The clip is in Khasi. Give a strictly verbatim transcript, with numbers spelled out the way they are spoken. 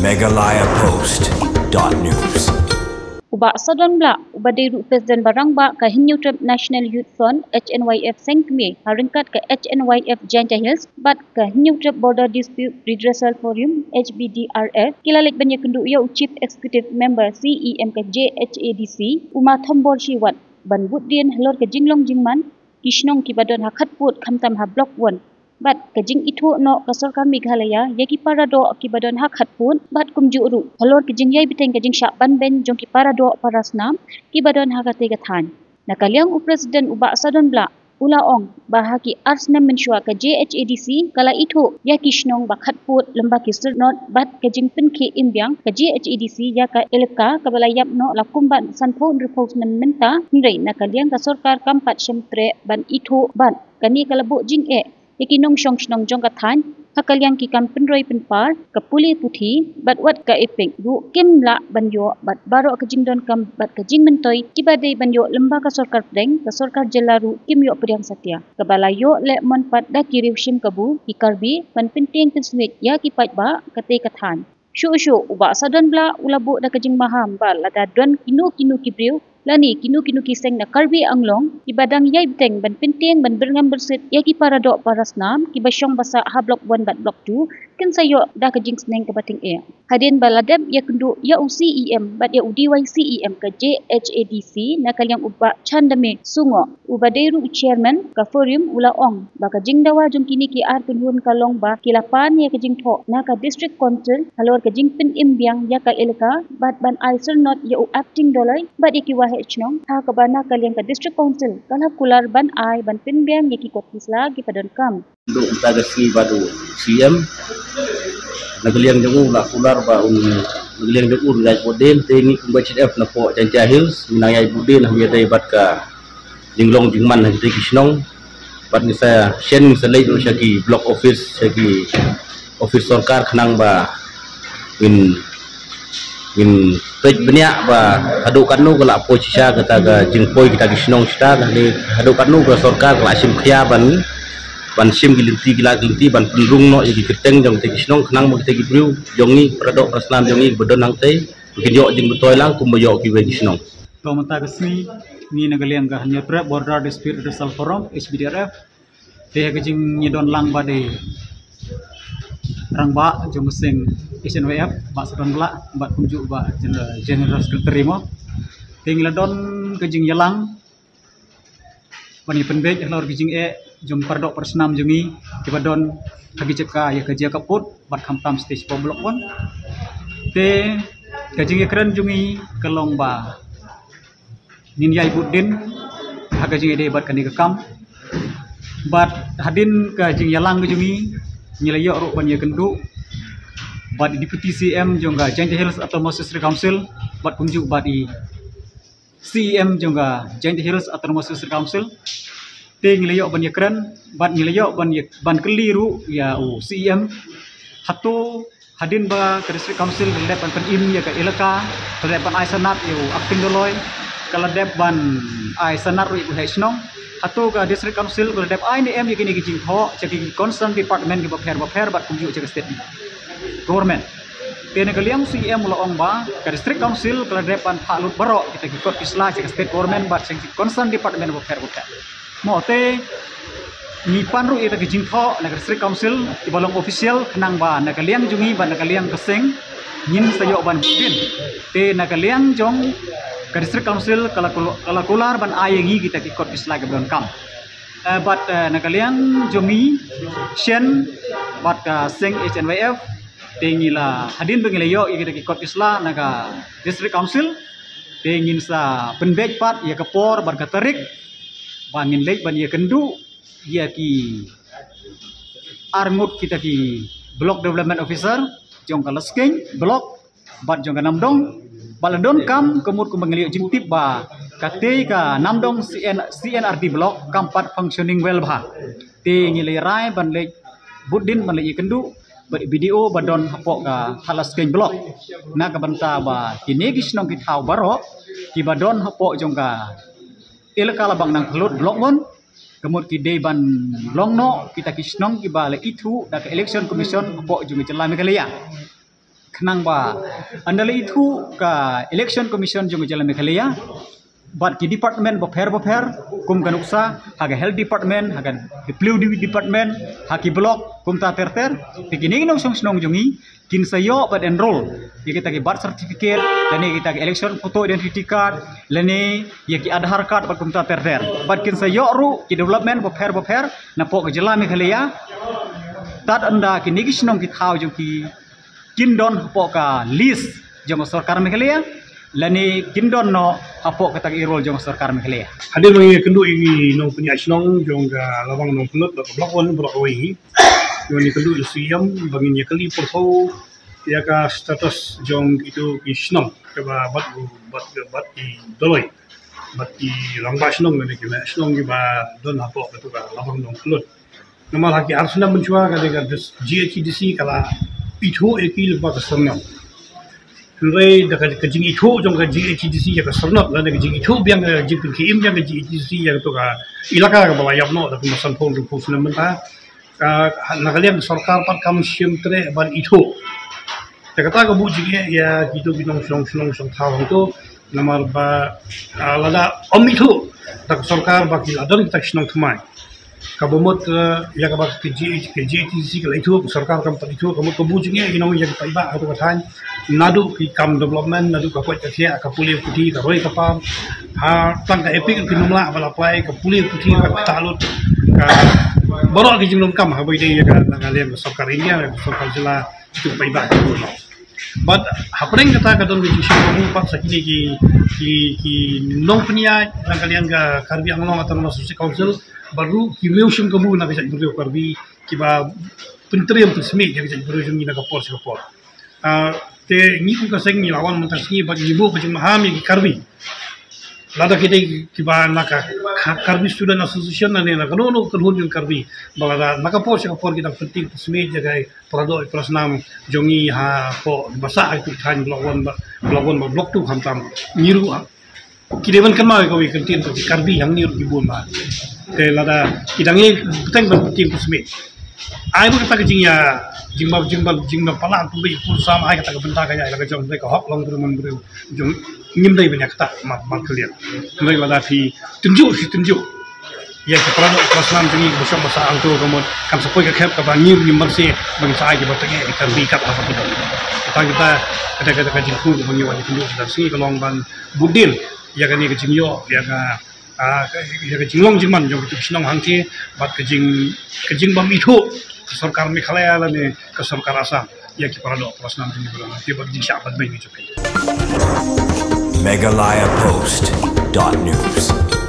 Meghalaya Post dot news. U Bah Sadon Blah, uba dei ruh President ba rangbah ka Hynñiewtrep National Youth Front, H N Y F, seng kmie ha ryngkat ka H N Y F Jaintia Hills bad ka Hynñiewtrep Border Dispute Redressal Forum, H B D R F, ki la leit ban ïakynduh ïa u Chief Executive Member, C E M, ka J H A D C, u Ma Thombor Shiwat, ban bud dien halor ka jinglong jingman ki shnong kiba don ha khatpud, khamtam ha Block One bad ka jingithuh noh ka sorkar Meghalaya ïa ki para doh kiba don ha khatpud bad kumjuh ruh halor ka jingïai bteng ka jingshah ban beiñ jong ki para doh para snam kiba don ha katei ka thaiñ. Na ka liang u President u Bah Sadon Blah u la ong ba ha ki ar snem mynshuwa ka J H A D C ka la ithuh ïa ki shnong ba khatpud lyngba ki syrnod bad ka jingpynkhih im biang ka J H A D C ïa ka elaka kaba la ïap noh la kumba sanphew hynriewphew snem mynta, hynrei na ka liang ka sorkar kam pat shym treh ban ithuh bad kane ka la buh jingeh ïa ki nongshong shnong jong ka thaiñ ha ka liang ki kam pynroi pynpar, ka pule puthi bad wat ka EPIC ruh kim lah ban ïoh bad baroh ka jingdonkam bad ka jingmyntoi kiba dei ban ïoh lyngba ka sorkar pdeng, ka sorkar jylla ruh kim ïoh pdiang satia, kaba la ïoh leh mon pat da ki riew shim kabu ki Karbi ban pyntieng pynsmiej ïa ki paidbah katei ka thaiñ. Shuh shuh u Bah Sadon Blah u la buh da ka jingmaham ba lada don kino kino ki briew lane kino kino ki seng na Karbi Anglong kiba dang ïai bteng ban pyntieng ban byrngem byrsit ïa ki para doh para snam kiba shong ba sah ha Block One bad Block Two, kin sa ïoh da ka jingsneng kaba tyngeh. Hadien ba la dep ïakynduh ïa u C E M bad ïa u D Y C E M ka J H A D C na ka liang u Bah Chandame Sungoh, uba dei ruh u Chairman ka Forum, u la ong ba ka jingdawa jong kine ki ar kynhun ka long ba ki la pan ïa ka jingthoh na ka District Council halor ka jingpynim biang ïa ka elaka bad ban ai syrnod ïa u Acting Doloi bad ïa ki waheh shnong, ha kaba na ka liang ka District Council ka la kular ban ai ban pynbiang ïa ki kot ki sla kiba donkam. Duk mynta ka sngi bad u C M, na ka liang jong u la kular ba un, na ka liang jong u ngi ïai bud dien, te ngi kum ka H N Y F napoh Jaintia Hills ngi nang ïai bud dien ha kaba ïadei bad ka jinglong jingman ha kitei ki shnong. Bad ngi sa shen, ngi sa leit ruh sha ki block office, sha ki office sorkar khnang ba ngin, ngin peit bniah ba haduh katno ka la poi shisha kata ka jingpoi kita ki shnong shisha, lane haduh katno ka sorkar ka la shim khia ban, ban shim ki lynti, ki la ki lynti ban pynrung noh ïa ki kyrteng jong kita ki shnong khnang ba kita ki briew jong ngi, para doh para snam jong ngi ba don hangtei, kin ïoh jingmyntoi lang kumba ïoh kiwei ki shnong. To mynta ka sngi ngi na ka liang ka Hynñiewtrep Border Dispute Redressal Forum, H B D R F, te ha ka jingïadon lang bad i rangbah jong ka seng H N Y F, Bah Sadon Blah, bad kumjuh Bah General, General Secretary mo. Te ngi la don ka jingïalang ban ïa pynbeit halor ka jingeh jong para doh para snam jong ngi kiba don ha ki jaka ïa ka jaka pud bad khamtam stage four Block One. Te ka jingïakren jong ngi ka long ba ngin ïai bud dien ha ka jingïadei bad kane ka kam. Bad hadien ka jingïalang ka jong ngi, ngi la ïoh ruh ban ïakynduh bad i Deputy C M jong ka Jaintia Hills Autonomous District Council bad kumjuh bad i C M jong ka Jaintia Hills Autonomous District Council. Te ngi la ïoh ban ïakren bad ngi la ïoh ban ïa, ban kylli ruh ïa u C M, hato hadien ba ka District Council ka la dep ban pynim ïa ka elaka, ka la dep ban ai sanad ïa u Acting Doloi, ka la dep ban ai sanad ruh ïa u waheh shnong, hato ka District Council ka la dep ai ne em ïa kine ki jingthoh sha ki concerned department kiba pher bapher bad kumjuh sha ka state government? Te na ka liang u C M u la ong ba ka District Council ka la dep ban phah lut baroh kita ki kot ki sla sha ka state government bad sha ki concerned department bapher bapher. Mo, te ngi pan ruh ïa kita ki jingthoh na ka District Council kiba long official khnang ba na ka liang jong ngi bad na ka liang ka seng ngin sa ïoh ban bud dien. Te na ka liang jong ka District Council ka la kul-, ka la kular ban ai ïa ngi kita ki kot ki sla kiba donkam. Eh, bad, eh, na ka liang jong ngi shen bad ka seng H N Y F, te ngi la, hadien ba ngi la ïoh ïa kita ki kot ki sla na ka District Council, te ngin sa pynbeit pat ïa ka por bad ka tarik ba ngin leit ban ïakynduh ïa ki arngut kita ki Block Development Officer jong ka Laskeiñ Block bad jong ka Namdong. Ba la donkam, ka mut kumba ngi la ïoh jingtip ba katei ka Namdong C N, C N R D Block kam pat functioning well bha. Te ngi la rai ban leit bud dien ban leit ïakynduh bad B D O ba don hapoh ka Thadlaskeiñ Block, na ka bynta ba kine ki shnong ki thaw baroh kiba don hapoh jong ka elaka Labaknangphyllut Block One, ka mut ki dei ban long noh kita ki shnong kiba la ithuh da ka Election Commission hapoh jong ka jylla Meghalaya. Khnang ba ynda la ithuh ka Election Commission jong ka jylla Meghalaya bad ki department bapher bapher, kum ka nuksa ha ka Health Department, ha ka W D Department, ha ki block, kumta ter ter. Te kine ki nongshong shnong jong ngi kin sa ïoh bad enroll ïa kita ki birth certificate lane kita ki election photo identity card lane ïa ki Aadhaar card bad kumta ter ter. Bad kin sa ïoh ruh ki development bapher bapher napoh ka jylla Meghalaya. Tad ynda kine ki shnong ki thaw jong ki kin don hapoh ka list jong ka sorkar Meghalaya lane kin don noh hapoh kata ka payroll jong ka sorkar Meghalaya. Hadien ba ngi ïakynduh ïa ki nongpynïaid shnong jong ka Labang Nongpynlut, ka block one, block wei hi, ngi ïakynduh ïa u C E M ba ngin ïakylli pyrthei ïa ka status jong kito ki shnong kaba bad bad bad ki doloi bad ki rangbah shnong lane ki meh shnong kiba don hapoh kato ka Labang Nongpynlut. Namar ha ki ar snem mynshuwa ka dei ka G H A D C ka la ithuh ïa ki lyngba ka syrnod. Hynrei da ka, ka jingithuh jong ka G H A D C ïa ka syrnod lane ka jingithuh biang, ka jingpynkhie im biang ka G H A D C ïa kato ka ilaka kaba la ïap noh da kumba sanphew hynriewphew snem mynta, ka, na ka liang ka sorkar pat kam shym treh ban ithuh. Te kata ka buh jingeh ïa kito ki nongshong shnong shong thaw hangto. Namar ba, ah, lada ym ithuh da ka sorkar ba ki la don kita ki shnong thymmai, kaba mut, eh, ïa kaba ka G H, ka G H A D C ka la ithuh, ka sorkar kam pat ithuh, ka mut ka buh jingeh ïa ki nong, ïa ki paidbah ha kato ka thaiñ. Naduh ki kam development, naduh ka koit ka khiah, ka pule puthi, ka roi ka par, ha tang ka EPIC ki nym lah ban apply, ka pule puthi, ka ktah lut, ka baroh ki jingdonkam haba ïadei ïa ka, na ka liang ka sorkar India, ka sorkar jylla, ki paidbah ki bun. Bad hapdeng kata ka don ka jingshim bynta pat sa kine ki, ki, ki nongpynïaid na ka liang ka Karbi Anglong Autonomous District Council bad ruh ki riew shim kabu na ka jaitbynriew Karbi kiba pyntriem pynsmit ïa ka jaitbynriew jong ngi na ka por sha ka por. Ah, te ngi kum ka seng ngi la wan mynta ka sngi bad ngi buh ka jingmaham ïa ki Karbi. Lada ki dei kiba na ka, ka Karbi Student Association lane na kano kano ka kynhun jong Karbi, ba lada na ka por sha ka por ki dang pyntieng pynsmit ïa ka para doh para snam jong ngi hapoh ba sah ha ki thaiñ block one bad, block one bad block two khamtam. Ngi ruh ha, ki dei ban kynmaw ïa kawei ka kyntien ba ki Karbi hangne ruh ki bun bha. Te lada ki dang ïai bteng ban pyntieng pynsmit, ai ba kata ka jingïa, jingba, jingba, jingba palat pynbeit pun sam, ai kata ka bynta ka ïa la ka jong, dei ka hok long briew man briew jong, ngim dei ban ïa kata, mat, mat ka liang. Hynrei lada phi tynjuh, phi tynjuh ïa ki para doh para snam jong ngi ba shong ba sah hangto, ka mut kan sa poi ka khep kaba ngi ruh ngim marse ba ngin sa ai kiba teng ïa ki Karbi kat haba ki don. Kata kita, kata, kata ka jingkyrkhu kaba ngi wan ïa kynduh kita sngi ka long ban bud dien ïa kane ka jingïoh ïa ka, ah, ka, ïa ka jinglong jingman jong kito ki shnong hangte bad ka jing, ka jingbym ithuh ka sorkar Meghalaya lane ka sorkar Assam ïa ki para doh para snam jong ngi ba long hangte bad ka jingshah ban beiñ jong ki. Meghalaya Post dot news.